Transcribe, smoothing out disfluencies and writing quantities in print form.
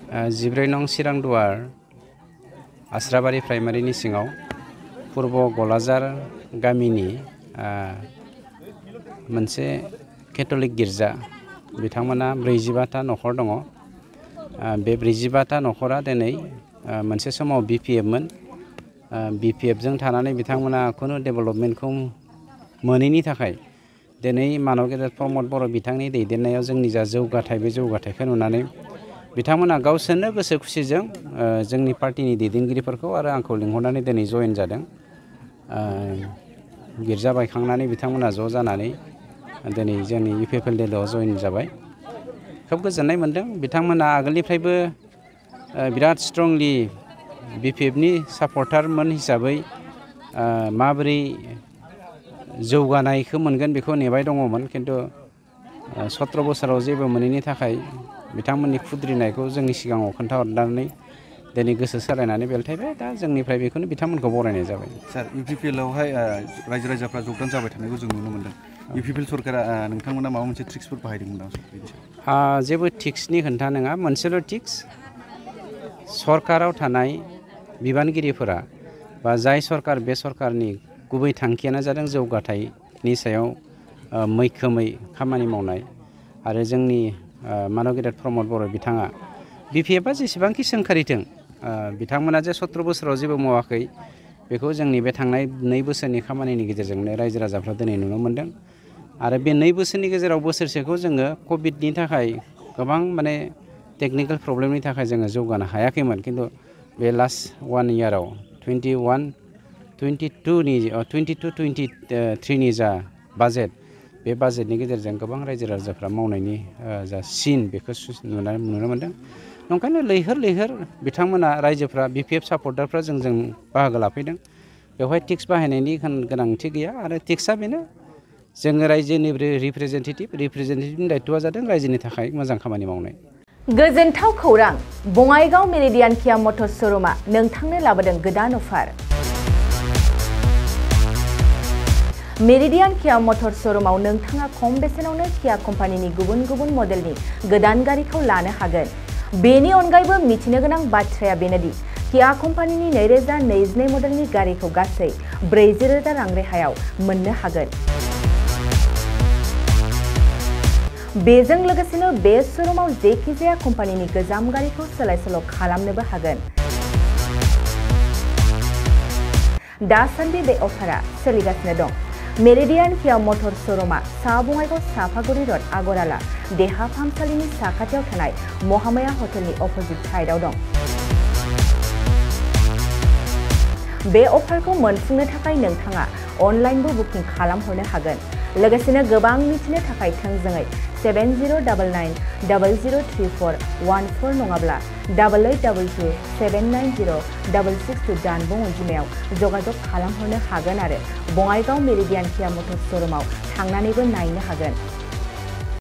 14 नं चिरांदुवार आस्राबारि प्राइमारिनि सिङाव पूर्व गलाजार गामिनि मोनसे केथलिक गिर्जा बिथांमोना 45टा नखर दङ। बे 45टा नखरा दिनै मोनसे समाव बिपिएफमोन। बिपिएफजों थानानै बिथांमोना खुनु डेभेलपमेन्टखौ मोनैनि थाखाय दिनै मानव गेदेर प्रमद बर' बिथांनि दैदेननायाव जोंनि जा जौगाथाय बे जौगाथायखौ नुनानै बिथांमोना गावसोरनो गोसो खुसिजों जोंनि पार्टिनि दैदेनगिरिफोरखौ आरो आंखौ लिंहरनानै दिनै जयेन जादों। गिर्जा बायखांनानै बिथांमोना ज' जानानै दिनै जोंनि इउपिपिएल देलआव जयेन जाबाय। खोब गोजोननाय मोनदों। बिथांमोना आगोलनिफ्रायबो बिराद स्ट्रंलि बिपिएफनि सापर्टारमोन हिसाबै माबोरै जौगानायखौ मोनगोन बेखौ नेबाय दङमोन, खिन्थु 17 बोसोराव जेबो मोनैनि थाखाय बिथांमोननि खुद्रिनायखौ जोंनि सिगाङाव खोन्थाहरनानै दिनै गोसो सोलायनानै बेलथायबाय। दा जोंनिफ्राय बेखौनो बिथांमोनखौ बरायनाय जाबाय। सार, इउपिपिएलआवहाय रायजो राजाफ्रा जगदान जाबाय थानायखौ जों नुनो मोन्दों। इउपिपिएल सरकारा नोंथांमोना माबा मोनसे ट्रिक्सफोर बाहायदोंमोन नामा? जेबो ट्रिक्सनि खोन्था नङा, मोनसेल' ट्रिक्स। सरकाराव थानाय बिबानगिरिफोरा बा जाय सरकार बे सरकारनि गुबै थांखियानो जादों जौगाथायनि सायाव मैखोमै खामानि मावनाय। आरो जोंनि मानव गेदेर प्रमद बर' बिथाङा बिपिएफआ जेसेबांखि सोंखारिथों बिथांमोना जे 17 बोसोराव जेबो मावाखै बेखौ जोंनि बे थांनाय 2 बोसोरनि खामानिनि गेजेरजोंनो रायजो राजाफ्रा दिनै नुनो मोन्दों। आरो बे 2 बोसोरनि गेजेराव बोसोरसेखौ जोङो कभिडनि थाखाय गोबां टेकनिकेल प्रब्लेमनि थाखाय जोङो जौगानो हायाखैमोन, खिन्थु बे लास्ट 1 इयाराव 22-23नि जा बाजेट, बे बाजेटनि गेजेरजों गोबां रायजो राजाफ्रा मावनायनि जा सिन बेखौ नुनो मोन्दों। नंखायनो लैहोर लैहोर बिथांमोना रायजोफ्रा बिपिएफ सापर्टारफ्रा जोंजों बाहागो लाफैदों। बेवहाय टेक्स बाहायनायनि गोनांथि गैया। आरो टेक्सआ बेनो, जोङो रायजोनि रिप्रेजेन्टेटिभनि दायथ'आ जादों रायजोनि थाखाय मोजां खामानि मावनाय। गोजोनथाव खौरां, बङाइगाव मेरिडियान किया मटर्स श'रुमा नोंथांनो लाबोदों गोदान अफार। मेरिडियान किया मटर्स श'रुमाव नोंथाङा खम बेसेनावनो किया कम्पानिनि गुबुन गुबुन मडेलनि गोदान गारिखौ लानो हागोन। बेनि अनगायैबो मिथिनो गोनां बाथ्राया बेनोदि किया कम्पानिनि 2022 मडेलनि गारिखौ गासै 40,000 रां रेहायाव मोननो हागोन। बेजों लोगोसेनो बे श'रुमाव जेखिजाया कम्पानिनि गोजाम गारिखौ सोलाय-सोल' खालामनोबो हागोन। दासान्दि बे अफारा सोलिगासिनो दं। मेरिडियान किया मटर्स श'रुमा सा बङाइगाव साफागुरि र'ड आगराला देहा फाहामसालिनि साखाथियाव थानाय महामाया हटेलनि अपोजिट साइडआव दं। बे अफारखौ मोनफुंनो थाखाय नोंथाङा अनलाइनबो बुकिं खालामहरनो हागोन। लोगोसेनो गोबां मिथिनो थाखाय थोंजोङै 7099003414 नङाब्ला 8822790662 जानबुं अनजिमायाव जगाजग खालामहरनो हागोन आरो बङाइगाव मेरिडियान किया मटर्स श'रुमाव थांनानैबो नायनो हागोन।